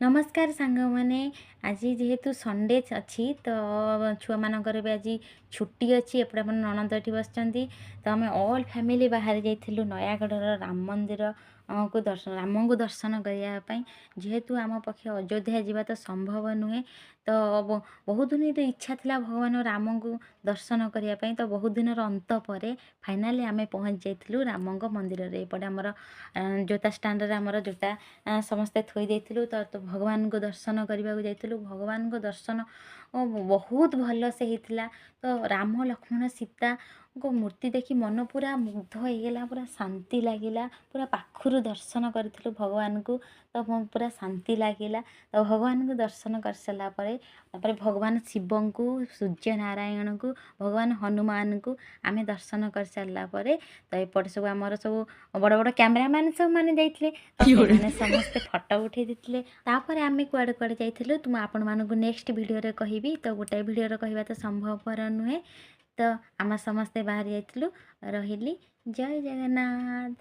ନମସ୍କାର ସାଙ୍ଗମାନେ। ଆଜି ଯେହେତୁ ସଣ୍ଡେ ଅଛି, ତ ଛୁଆମାନଙ୍କର ବି ଆଜି ଛୁଟି ଅଛି। ଏପଟେ ଆମର ନଣନ୍ଦ ଏଠି ବସିଛନ୍ତି। ତ ଆମେ ଅଲ୍ ଫ୍ୟାମିଲି ବାହାରି ଯାଇଥିଲୁ ନୟାଗଡ଼ର ରାମ ମନ୍ଦିର କୁ ଦର୍ଶନ, ରାମଙ୍କୁ ଦର୍ଶନ କରିବା ପାଇଁ। ଯେହେତୁ ଆମ ପକ୍ଷେ ଅଯୋଧ୍ୟା ଯିବା ତ ସମ୍ଭବ ନୁହେଁ, ତ ବହୁତ ଦିନର ଇଚ୍ଛା ଥିଲା ଭଗବାନ ରାମଙ୍କୁ ଦର୍ଶନ କରିବା ପାଇଁ। ତ ବହୁତ ଦିନର ଅନ୍ତ ପରେ ଫାଇନାଲି ଆମେ ପହଞ୍ଚି ଯାଇଥିଲୁ ରାମଙ୍କ ମନ୍ଦିରରେ। ଏପଟେ ଆମର ଜୋତା ଷ୍ଟାଣ୍ଡରେ ଆମର ଜୋତା ସମସ୍ତେ ଥୋଇ ଦେଇଥିଲୁ। ତ ଭଗବାନଙ୍କୁ ଦର୍ଶନ କରିବାକୁ ଯାଇଥିଲୁ। ଭଗବାନଙ୍କ ଦର୍ଶନ ବହୁତ ଭଲସେ ହେଇଥିଲା। ତ ରାମ, ଲକ୍ଷ୍ମଣ, ସୀତାଙ୍କ ମୂର୍ତ୍ତି ଦେଖି ମନ ପୁରା ମୁଗ୍ଧ ହେଇଗଲା, ପୁରା ଶାନ୍ତି ଲାଗିଲା। ପୁରା ପାଖରୁ ଦର୍ଶନ କରିଥିଲୁ ଭଗବାନଙ୍କୁ, ତ ପୁରା ଶାନ୍ତି ଲାଗିଲା। ତ ଭଗବାନଙ୍କୁ ଦର୍ଶନ କରିସାରିଲା ପରେ ତାପରେ ଭଗବାନ ଶିବଙ୍କୁ, ସୂର୍ଯ୍ୟ ନାରାୟଣଙ୍କୁ, ଭଗବାନ ହନୁମାନଙ୍କୁ ଆମେ ଦର୍ଶନ କରିସାରିଲା ପରେ, ତ ଏପଟେ ସବୁ ଆମର ସବୁ ବଡ଼ ବଡ଼ କ୍ୟାମେରାମ୍ୟାନ୍ ସବୁ ମାନେ ଯାଇଥିଲେ, ତ ସେମାନେ ସମସ୍ତେ ଫଟୋ ଉଠାଇ ଦେଇଥିଲେ। ତାପରେ ଆମେ କୁଆଡ଼େ କୁଆଡ଼େ ଯାଇଥିଲୁ ତ ମୁଁ ଆପଣମାନଙ୍କୁ ନେକ୍ସଟ ଭିଡ଼ିଓରେ କହିବି। ତ ଗୋଟାଏ ଭିଡ଼ିଓରେ କହିବା ତ ସମ୍ଭବପର ନୁହେଁ। ତ ଆମେ ସମସ୍ତେ ବାହାରି ଯାଇଥିଲୁ। ରହିଲି, ଜୟ ଜଗନ୍ନାଥ।